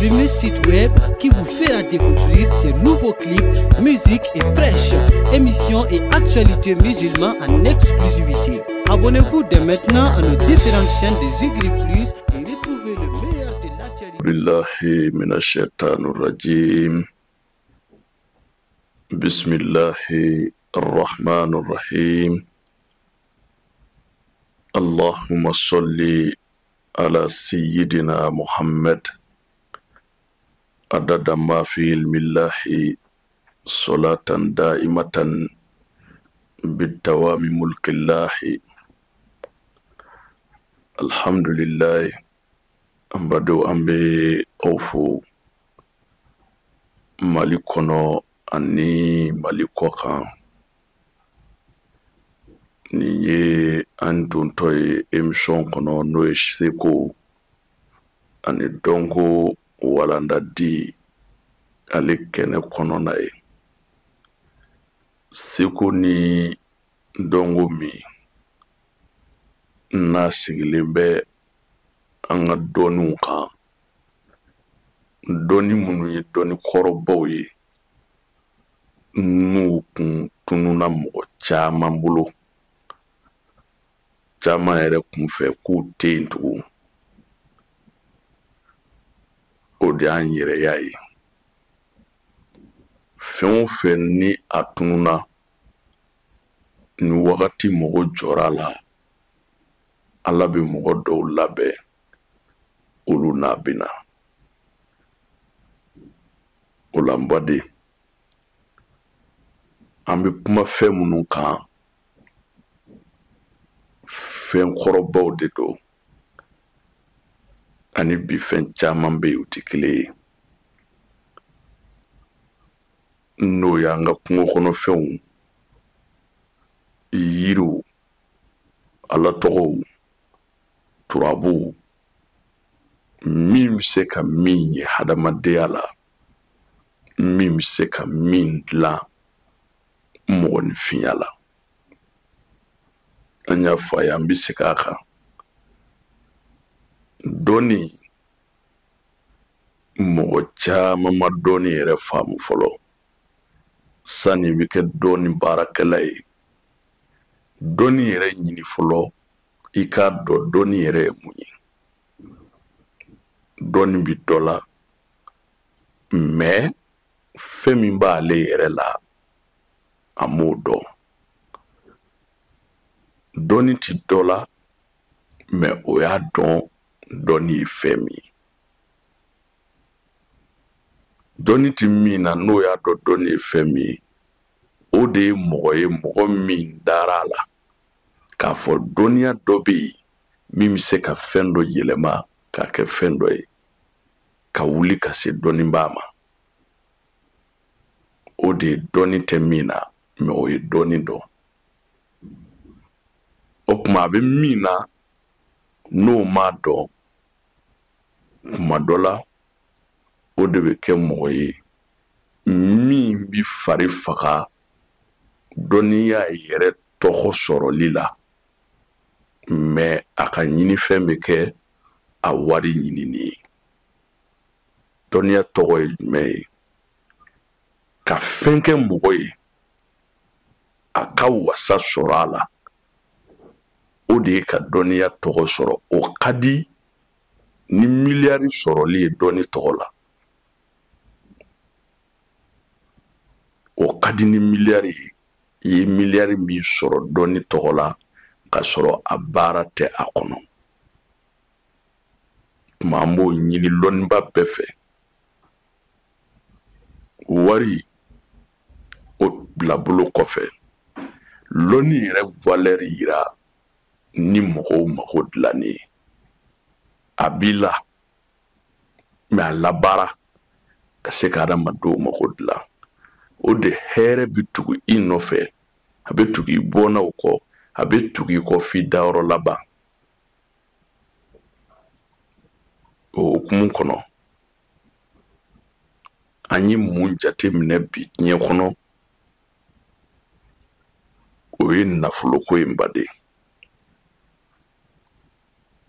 premier site web qui vous fera découvrir de nouveaux clips, musique et prêches, émissions et actualités musulmanes en exclusivité. Abonnez-vous dès maintenant à nos différentes chaînes de Zigri Plus et retrouvez le meilleur de l'actualité. Billahi minash-shaytanir rajim. Bismillahir rahmanir rahim. Allahumma salli ala sayyidina Muhammad adada ma fi ilmillahi salatan da'imatan bidawami mulkillahi. Alhamdulillah, an badenw, an bɛ aw fo Mali kɔnɔ ani Mali kɔkan. Nin ye an dontɔ ye émission kɔnɔ, n'o ye seko ani dɔnko walanda di ale kɛnɛ kɔnɔna ye. Seko ni dɔnko min n'a sigilen bɛ an ka dɔnniw kan, dɔnni minnu ye dɔnni kɔrɔbaw ye, n'u kun tununna mɔgɔ caman bolo, caman yɛrɛ kun fɛ k'u tɛ yen tugun. O de y'an yɛrɛya ye. Fɛn o fɛn ni a tununna, ni wagati mɔgɔ jɔra a la, Ala bɛ mɔgɔ dɔw labɛn, olu n'a bɛ na. O la n baden, an bɛ kuma fɛn minnu kan, fɛn kɔrɔbaw de don, ani bi fɛn caman bɛ yen, u tɛ kelen ye. N'o y'an ka kungo kɔnɔfɛnw, yiriw, Ala tɔgɔw, turabuw, min bɛ se ka min ɲɛ hadamadenya la, min bɛ se ka min dilan mɔgɔninfinya la. An y'a fɔ a ye, an bɛ segin a kan. Dɔnni, mɔgɔ caman ma dɔnni yɛrɛ faamu fɔlɔ. Sani i bɛ kɛ dɔnni baarakɛla ye, dɔnni yɛrɛ ɲini fɔlɔ, i k'a dɔn dɔnni yɛrɛ ye mun ye. Dɔnni bi dɔ la, mais fɛn min b'ale yɛrɛ la, a m'o dɔn. Dɔnni ti dɔ la, mais o y'a dɔn dɔnni ye fɛn min ye. Dɔnni ti min na, n'o y'a dɔn dɔnni ye fɛn min ye, o de ye mɔgɔ ye, mɔgɔ min dara a la k'a fɔ dɔnniya dɔ bɛ yen min bɛ se ka fɛn dɔ yɛlɛma k'a kɛ fɛn dɔ ye, ka wuli ka se dɔnnibaa ma. O de ye dɔnni tɛ min na, mais o ye dɔnni dɔn. O tuma a bɛ min na, n'o m'a dɔn, kuma dɔ la, o de bɛ kɛ mɔgɔ ye min bɛ fari faga dɔnniya yɛrɛ tɔgɔ sɔrɔli la, mais a ka ɲinifɛn bɛ kɛ a wari ɲinini ye. Dɔnniya tɔgɔ ye jumɛn ye? Ka fɛn kɛ mɔgɔ ye, a ka wasa sɔrɔ a la, o de ye ka dɔnniya tɔgɔ sɔrɔ. O ka di ni miliyari sɔrɔli ye dɔnni tɔgɔ la. O ka di ni miliyari ye. I ye miliyari min sɔrɔ dɔnni tɔgɔ la, k'a sɔrɔ a baara tɛ a kɔnɔ. Tuma an b'o ɲini lɔnniba bɛɛ fɛ. Wari o bila bolo kɔfɛ, lɔnni yɛrɛ valeur yira ni mɔgɔw mago dilanni ye. A b'i la, mais a labaara ka se ka adamadenw mago dilan. O de hɛrɛ bɛ tugu i nɔfɛ, a bɛ tugu i bɔnnaw kɔ, a bɛ tugu i kɔ f'i dayɔrɔ laban. O hukumu kɔnɔ, an ye mun jateminɛ bi diɲɛ kɔnɔ? O ye nafoloko ye n baden.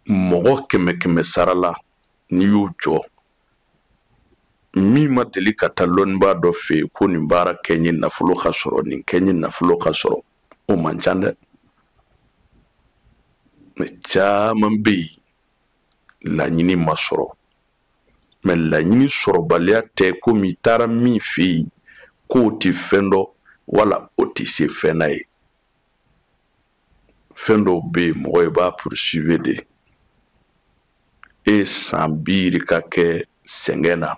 Mɔgɔ kɛmɛ kɛmɛ sara la, n'i y'o jɔ, Min ma deli ka taa lɔnnibaa dɔ fɛ yen ko nin baara kɛ n ye nafolo ka sɔrɔ, nin kɛ n ye nafolo ka sɔrɔ, o man ca dɛ. Mais caman bɛ yen laɲini ma sɔrɔ. Mais laɲini sɔrɔbaliya tɛ komi i taara min fɛ yen k'o tɛ fɛn dɔn wala o tɛ se fɛn na ye. Fɛn dɔw bɛ yen mɔgɔ i b'a poursuivre de. E ye san bi yirika kɛ sɛgɛn na,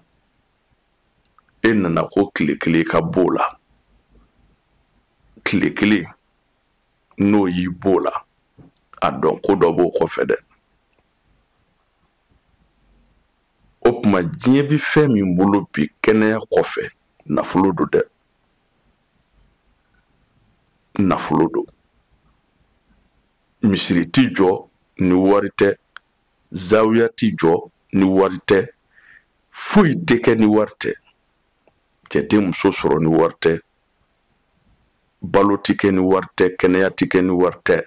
e nana ko tile kelen ka b'o la, tile kelen n'o y'i b'o la, a dɔn ko dɔ b'o kɔfɛ dɛ. O tuma diɲɛ bɛ fɛn min bolo bi kɛnɛya kɔfɛ, nafolo don dɛ, nafolo don. Misiri ti jɔ ni wari tɛ, zawiya ti jɔ ni wari tɛ, foyi tɛ kɛ ni wari tɛ. Cɛ tɛ muso sɔrɔ ni wari tɛ, balo tɛ kɛ ni wari tɛ, kɛnɛya tɛ kɛ ni wari tɛ.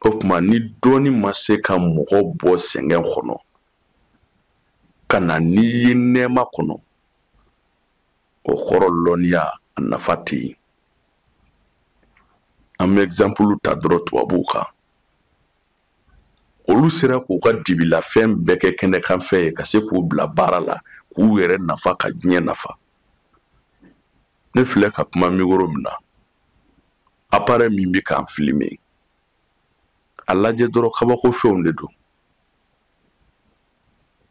O tuma ni dɔɔni ma se ka mɔgɔ bɔ sɛgɛn kɔnɔ ka na n'i ye nɛɛma kɔnɔ, o kɔrɔ lɔnniya a nafa tɛ yen. An bɛ exemple ta dɔrɔn tubabuw kan. Olu sera k'u ka dibilafɛn bɛɛ kɛ kɛnɛkanfɛn ye ka se k'u bila baara la, k'u yɛrɛ nafa ka diɲɛ nafa. Ne filɛ ka kuma micro min na, appareil min bɛ k'an filmer, a lajɛ dɔrɔn kabako fɛnw de don.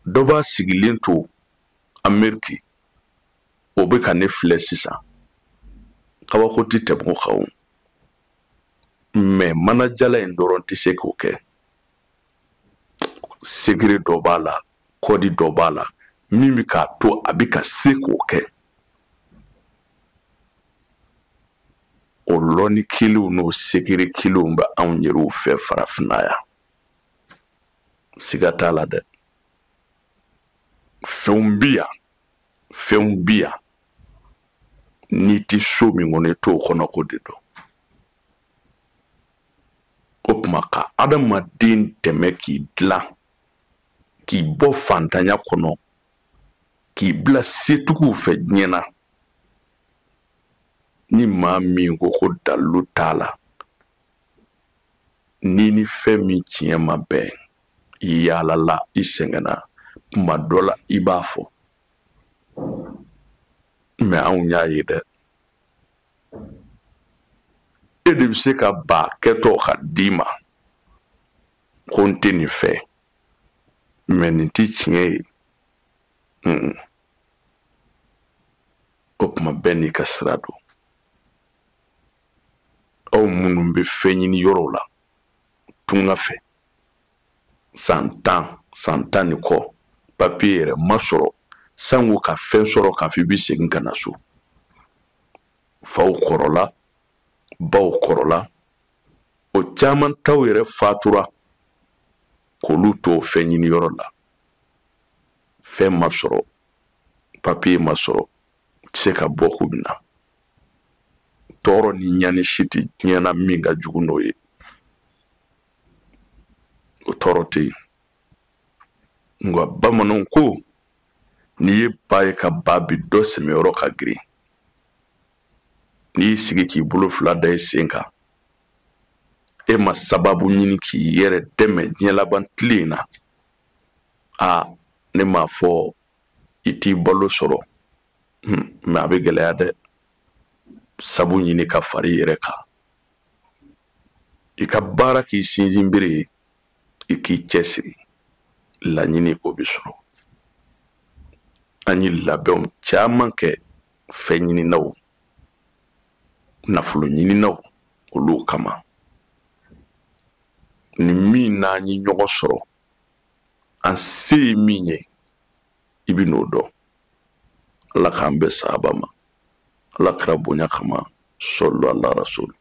Dɔ b'a sigilen to Amérique, o bɛ ka ne filɛ sisan. Kabako tɛ tɛmɛ o kan o. Mais manajala in dɔrɔn tɛ se k'o kɛ. Secret dɔ b'a la, code dɔ b'a la min bɛ k'a to a bɛ ka se k'o kɛ. O lɔnni kelenw n'o secret kelenw bɛ anw yɛrɛw fɛ farafinna yan. Siga t'a la dɛ. Fɛnw bi yan, fɛnw bi yan. N'i tɛ so min kɔnɔ, i t'o kɔnɔko de dɔn. O tuma ka adamaden dɛmɛ k'i dilan, k'i bɔ fantanya kɔnɔ, k'i bila setigiw fɛ diɲɛ na. Ni maa min ko ko dalilu t'a la, n'i ni fɛn min tiɲɛ ma bɛn, i yaalala, i sɛgɛnna, kuma dɔ la i b'a fɔ. Mais anw y'a ye dɛ. E de bɛ se ka ba kɛtɔ ka d'i ma ko n tɛ nin fɛ, mais nin tɛ tiɲɛ ye. O tuma bɛɛ n'i ka sira don. Aw minnu bɛ fɛn ɲini yɔrɔw la tunga fɛ, san 10, san 10 ni kɔ, papiye yɛrɛ ma sɔrɔ, sango ka fɛn sɔrɔ k'a fɔ i bɛ segin ka na so. Faw kɔrɔla, baw kɔrɔla, o caman taw yɛrɛ fatura k'olu to o fɛn ɲini yɔrɔ la. Fɛn ma sɔrɔ, papiye ma sɔrɔ, u tɛ se ka bɔ k'u bɛ na. Tɔɔrɔ ni ɲani si tɛ diɲɛ na min ka jugu n'o ye. O tɔɔrɔ tɛ yen. Nka bamananw ko n'i ye ba ye ka ba bi dɔ sɛmɛyɔrɔ ka girin. N'i y'i sigi k'i bolo fila da i sen kan, e ma sababu ɲini k'i yɛrɛ dɛmɛ diɲɛ laban tile in na. Aa, ne m'a fɔ i t'i balo sɔrɔ, mais a bɛ gɛlɛya dɛ. Sabu ɲini ka fara i yɛrɛ kan. I ka baara k'i sinsin bere ye, i k'i cɛsiri. Laɲini o bɛ sɔrɔ. An ye labɛnw caman kɛ fɛn ɲininaw, nafolo ɲininaw olu kama. Ni min n'an ye ɲɔgɔn sɔrɔ, an se ye min ye, i bɛ n'o dɔn. Ala k'an bɛn sahaba ma. Ala kɛra bonya kama. Sɔlɔ ala rasul.